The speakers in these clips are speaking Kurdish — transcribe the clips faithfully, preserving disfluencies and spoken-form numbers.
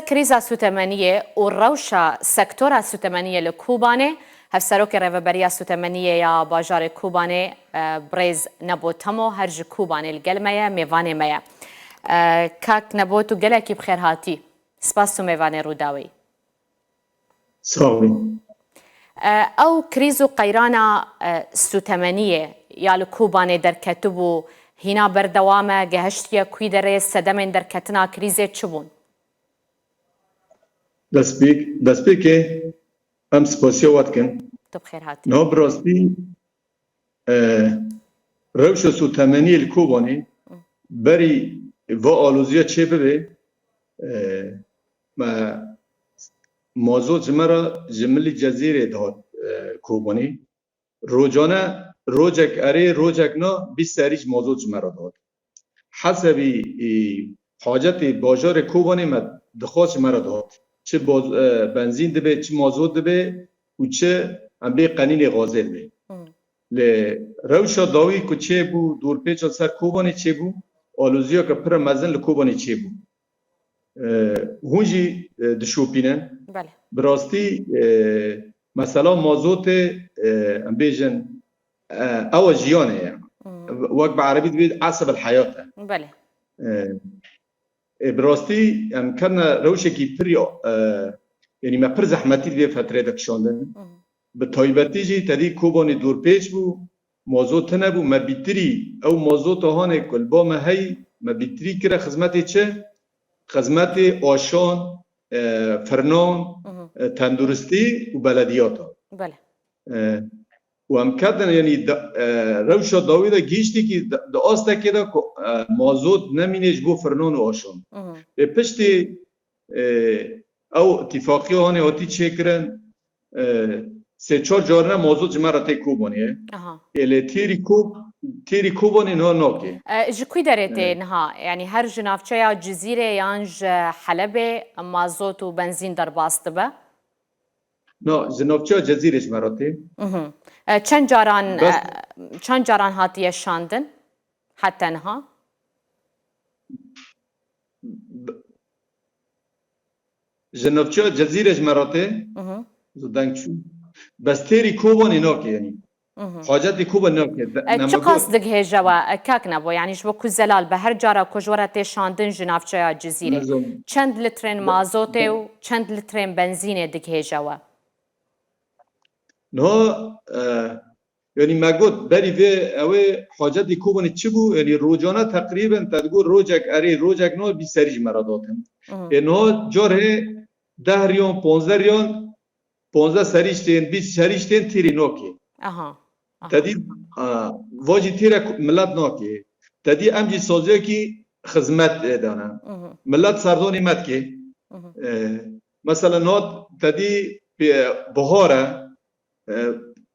Krîza sûtemeniyê û rewşa sektora sûtemeniyê li Kobanê, Hevserokê Rêveberiya Sûtemeniyê ya bajarê Kobanê, e, birêz Nebo Temo her ji Kobanê li gel me ye, mêvanê me ye. E, kak Nebo, tu gelekî bi xêr hatî. Spas tu mêvanê Rûdawê yî. Sax bî. E, ew krîz û qeyrana, e, sûtemeniyê ya li Kobanê derketibû, hîna berdewam e, gehiştiye kû derê, sedemên derketina krîzê çi bûn? Destpêk, destpêkê em spasiya we dikin. Tu bi xêr hatî. Niha bi rastî, e, rewşa sûtemeniyê li Kobanê berî va aloziya çê bibe, e, me mazot ji me re ji milî Cezîrê dihat, e, Kobanê. Rojane, rocek erê, rocek na, bîst serî ji mazot ji me re dihat. Hesebî, e, hacetê bajarê Kobanê me dixwast ji me re dihat. Çi boz-, e, benzîn dibe, çi mazot dibe û çi em bê qenînê gazê dibe. Hmm. Lê rewşa dawî ku çêbû, dorpêça ser Kobanê çêbû, aloziyeke pir mezin li Kobanê çêbû. E, hûn jî, e, dişopînin. Belê. Bi rastî, e, mesela mazotê, e, em bêjin, e, ew jiyanê ye. Hmm. Wek bi erebî dibêt eseb el heyat e. Belê. E, e, bi rastî em ketine rewşekî pir, e, yanî me pir zehmetî di vê fetrê de kişandin. Hmm. Bi taybetî jî tedî Kobanê dorpêç bû, mazot tune bû, me bîtirî ew mazota hanê ku li ba me heyî, me bîtirî kire xizmetê çi? Xizmetê aşan, e, firnan, Mhm. e, tenduristî û belediyata. Belê. E, û em ketin, yanî de, e, rewşa dawî de gihîştîkî de, di astekê de ku, e, mazot nemînê ji bo firnan û aşan. Mhm. Ê piştî, e, ew îtîfaqiya hanê hatî çêkirin, e, sê çar carine mazot ji me re tê Kobanê ye. Aha. Ê lê têrî Ko-, têrî Kobanê niha nake. E, ji kû derê tê E. niha? Yanî her ji navçeya Cizîrê yan ji Helebê mazot û benzîn derbas dibe? Na, ji navçeya Cezîrê ji me re tê. Mhm. E, çend caran, Bes e, çend caran hatiye şandin heta niha? B-, ji navçeya Cezîrê ji me re tê. Mhm. Ji deng çû. Bes têrî Kobanê nake, yanî. Mhm. Hacetê Kobanê nake. De-, E, çiqas digihêje we, e, kak Nebo? Yanî ji bo ku zelal be, her cara ku ji we re tê şandin ji navçeya Cizîrê, Nizam. çend litrên Be-, mazotê be- û çend litrên benzînê digihêje we? Niha, e, yanî me got, berî vê ew ê hacetê Kobanê çi bû? Yanî rojane teqrîben te digot rojek erê, rojek no, bîst serî ji me re datin. Mhm. Ê niha car hê deh riyan, ponzdeh riyan, ponzdeh serî jî tên, bîst serî jî tên têrî nake. Aha, aha. Te dî, a, va jî têre ku-, milet nake. Te dî em jî saziyekî xizmet, e, dane. Mhm. Milet serdonê me dike. Mhm. E, mesela niha te dî pê-, bihar e, e,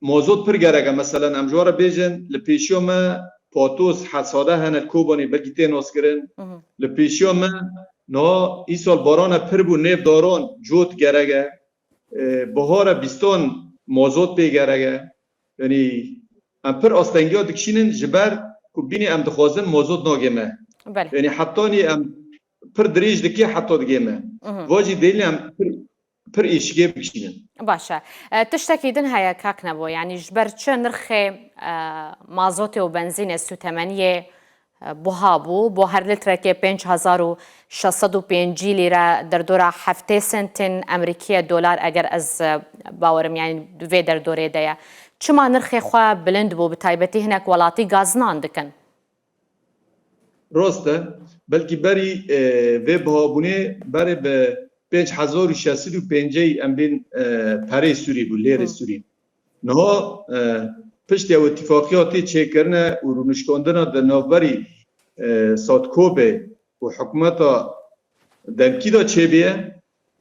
mazot pir gerek e. Mesela em ji we re bêjin, li pêşiya me patos hesade hene li Kobanê, belkî tê naskirin. Mhm. Li pêşiya me niha îsal barane pir bû, nêv daran cot gerek e. E, bihar e, bîstan mazot pê gerek e. Yanî em pir astengiya dikişînin ji ber ku bînî em dixwazin mazot nagê me. Belê. Yanî hetanî em pir dirêj dikê heta digê me. Mhm. Va jî dêlî em pir pir êşikê bikişînin. Baş e. E, tiştekî din heye kak Nebo, yanî ji ber çi nirxê, e, mazotê û benzînê sûtemeniyê, e, buha bû? Bo her litrekê pênc hezar û şeş sed û pêncî lîre, derdora heftê sentên Amerîkî ye dolar, eger ez, e, bawerim, yanî di vê derdorê de ye. Çima nirxê xwe bilind bû, bi taybetî hinek welatî gaznan dikin? Rast e. Belkî berî, e, vê bihabûnê berê bi pênc hezar û şeş sed û pêncî em bên, e, perê Sûrî bû, lêrê Hı. Sûrî. Niha, e, piştî ew îtîfaqiya tê çêkirine û rûnişkandina di navberî, e, Sadkobê û hikûmeta demkî de çêbûye,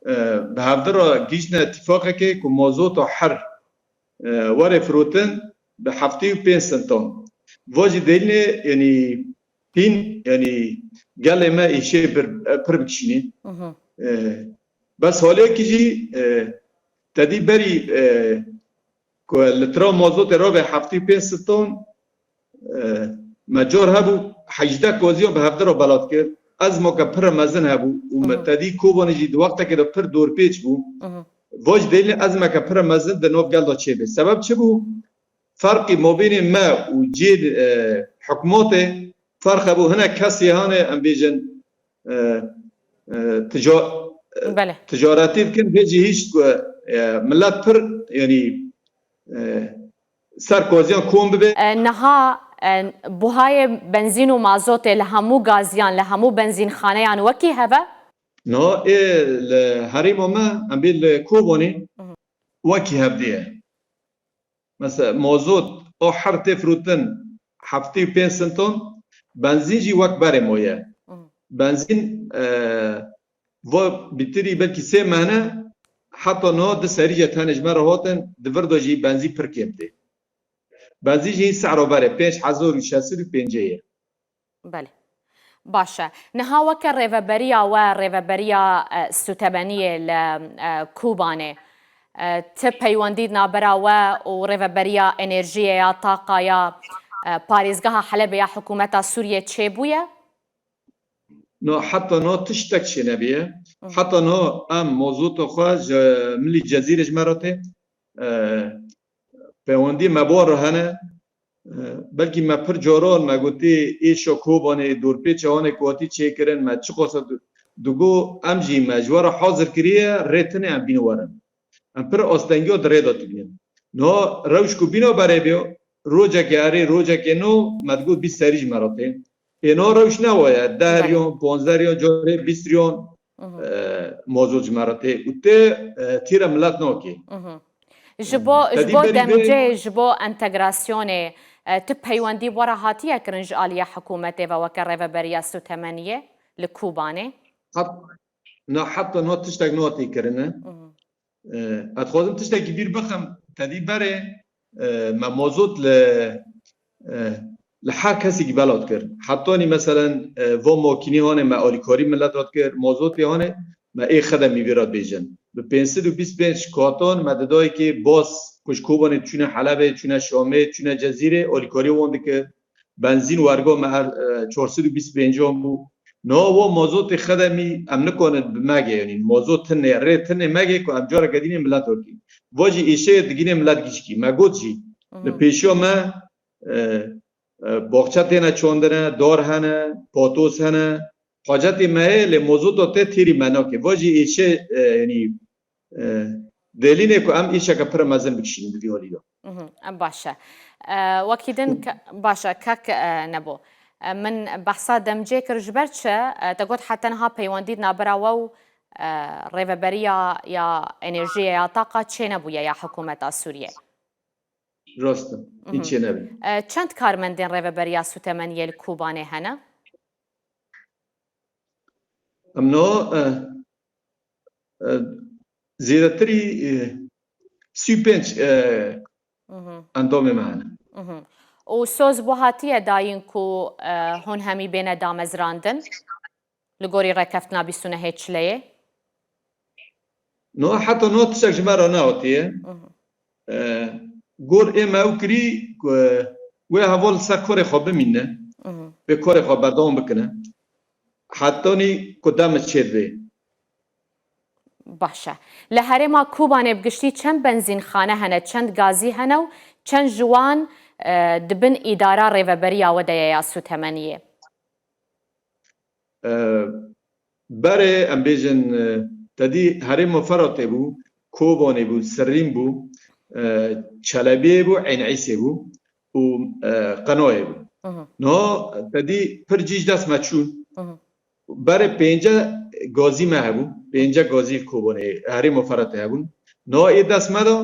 e, bi hevdira gihîştine îtîfaqekê ku mazota her e, were firotin bi heftê û pênc sentan. Va jî delîlê, yanî hîn, yanî gelê me êşê pir, pir bikişînê. Mhm. E, bes haliyekî jî, e, te dî berî, e, ku litra mazotê rabe heftê û pênc sentan, e, me car hebû hejdeh kaziya bi hevdira belat kir. ezmoke pir mezin hebû û me tedî Kobanê jî di wextekê de pir dorpêç bû. Vaj delîlê ezmeke pir mezin di nav gel de çêbe. Sebeb çi bû? Ferqî mabênê me û cê, e, hikûmetê ferq hebû. Hinek kesê hane, em bêjin, e, e, tica-, e, Belê. ticaretî dikin, vê jî hîç ku, e, millet pir, yanî, e, ser gaziyan kom bibe. E, niha, e, buhayê benzîn û mazotê li hemû gaziyan, li hemû benzînxaneyan wekî hev e? No, ê li herêma me, em bê li Kobanê Hı hı. wekî hev diye. Mesela mazot a her tê firotin heftê û pênc sinton, benzîn jî wek berê maye. Hı. Benzîn, e, va bitirî belkî sê mehne, heta no di serî je tenê ji me re hatin, di vir de jî benzîn pir kêm tê. Benzîn jî sehra berê pênc hezar û şeş sed û pêncî ye. Belê. Baş e. Niha weke rêveberiya we, rêveberiya, e, sûtemeniyê li, e, Kobanê, e, ti peywendî di navbera we û rêveberiya enerjiyê ya, taqa ya, e, parêzgeha Helebê ya hikûmeta Sûriyê çêbûye? No, heta no tiştek çênebiye. Hı. Heta no em mazota xwe ji milî Cezîrê ji me re tê. E, peywendî me bo re hene. E, belkî me pir caran me gotî êşa Kobanê, dorpêça wan ê ku hatî çêkirin, me çiqas e du-, digo em jî me ji we re hazir kiriye, rê tune em bîne werin. Em pir astengiya di rê de dibînin. Niha rewş ku bîna berê bê, rojekê erê, rojekê no, me digot bîst serî ji me re tê. Ê no rewş ne waye, deh Belê. riyon, ponzdeh riyon, carê bîst riyon, Hı hı. e, mazot ji me re tê. Û tê, e, tîre milet nakê. Hı hı. Ji bo, ji Tedî bo berî demcê, vê ji bo entegrasyonê, e, ti peywendî bi we re hatiye kirin ji aliyê hikûmetê ve weke rêveberiya sûtemeniyê li Kobanê? Hat-, na heta no tiştek nehatiye kirine. Hı hı. E, ez dixwazim tiştekî bîr bixim, tedî berê, e, me mazot li, e, li her kesekî bela dikir. Hetanî meselen, e, va makînî hane me alîkarî milet re dikir, mazotê hane me ê xedemî vê re dibêjin. Bi pênc sed û bîst pênc katan me didayê kê bas ku ji Kobanê çûne Helebê, çûne Şamê, çûne Cezîrê, alîkarî wan dikir. Benzîn werga me her, e, çar sed û bîst pêncan bû. Niha wa mazotê xedemî em nikarin bi me ge, yanî mazot tinê, rê tinê me ge ku em careke dînê milet wekî. Va jî êşeyê digînê milet gişkî. Me got jî, Hı hı. li pêşiya me, e, e, baxçe têne çandine, dar hene, patos hene. Hacetê me heye, lê mazota te têrî me nake. Va jî êşe, e, yanî, e, delîlê ku em êşeke pir mezin bikişînin di vî alî de. Mhm, em baş e. E, wekî din ke-, baş e, kek, e, Nebo. E, min behsa demcê kir, ji ber çi, e, te got heta niha peywendî di navbera we û, e, rêveberiya ya enerjiyê ya taqa çênebûye ya hikûmeta Sûriyê. Rast e. Hîç Mhm. çênebe. E, çend karmendên rêveberiya sûtemeniyê li Kobanê hene? Em niha, e, e, zêdetirî, e, sî û pênc, e, Mhm. endamê me hene. Mhm. Û soz bo hatiye dayîn ku, e, hûn hemî bêne damezrandin? Li gorî rêkeftina bîst û nehê Çileyê? No, heta no tiştek ji me re nehatiye. Mhm. E, gor ê me ew kirî ku wê heval li ser karê xwe bimîne, Mhm. wê karê xwe berdewam bikine. Hetanî ku dem çêdibe. Baş e. Li herêma Kobanê bi giştî çend benzînxane hene, çend gazî hene û çend ji wan, e, di bin îdara rêveberiya we de ye ya sûtemeniyê? E, berê, em bêjin, e, tedî herêma Feratê bû, Kobanê bû, Sirrîn bû, e, Çelebiyê bû, Eyn Îsê bû û, e, Qenoyê bû. Mhm. Niha tedî pir cî ji dest me çûn. Mhm. Berê pênce gazî me hebû, pênce gazî li Kobanê, herêma Feratê hebûn. Niha ê dest me de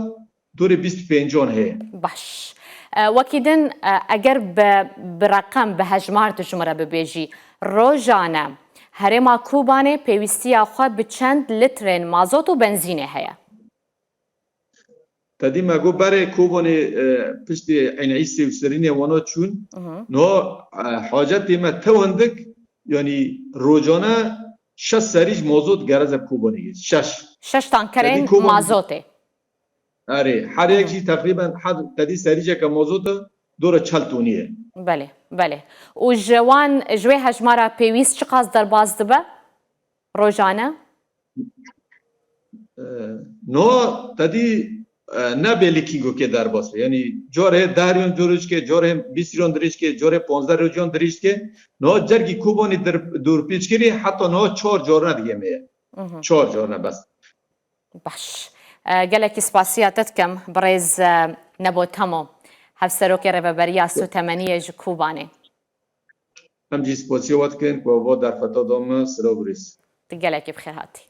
dorê bîst û pêncan heye. Baş. E, wekî din, e, eger bi, bi reqem, bi hejmar tu ji min re bibêjî, rojane herêma Kobanê pêwîstiya xwe bi çend litrên mazot û benzînê heye? Tedî me got berê Kobanê, e, piştî Eyn Îsê û Sirînê wana çûn. Mhm. Niha, e, hacetê me tew hindik, yanî rojane şeş serî ji mazot gereze Kobanê. Şeş. Şeş tankerên Tedî Kobanê mazotê. Erê, her yek Hı hı. jî teqrîben her tedî serîceke mazot e, dora çel tonî ye. Belê, belê. Û ji wan, ji wê hejmara pêwîst çiqas derbas dibe rojane? E, no, tedî e, ne bêlî kîngokê derbas be. Yanî corê deh rîyon dirêj ke, corê bîst rîyon dirêj ke, corê ponzdeh rîyon dirêj ke. No cergî Kobanî dir- dûrpêçkirî heta no çar corne digê me ye. Mhm. Çar corne bes. Baş. E, gelekî spasiya te dikim, birêz, e, Nebo Temo, Hevserokê Rêveberiya Sûtemeniyê ji Kobanê. Em jî spasiya we dikin ku va derfeta da me, silav birêz. Tu gelekî bi xêr hatî.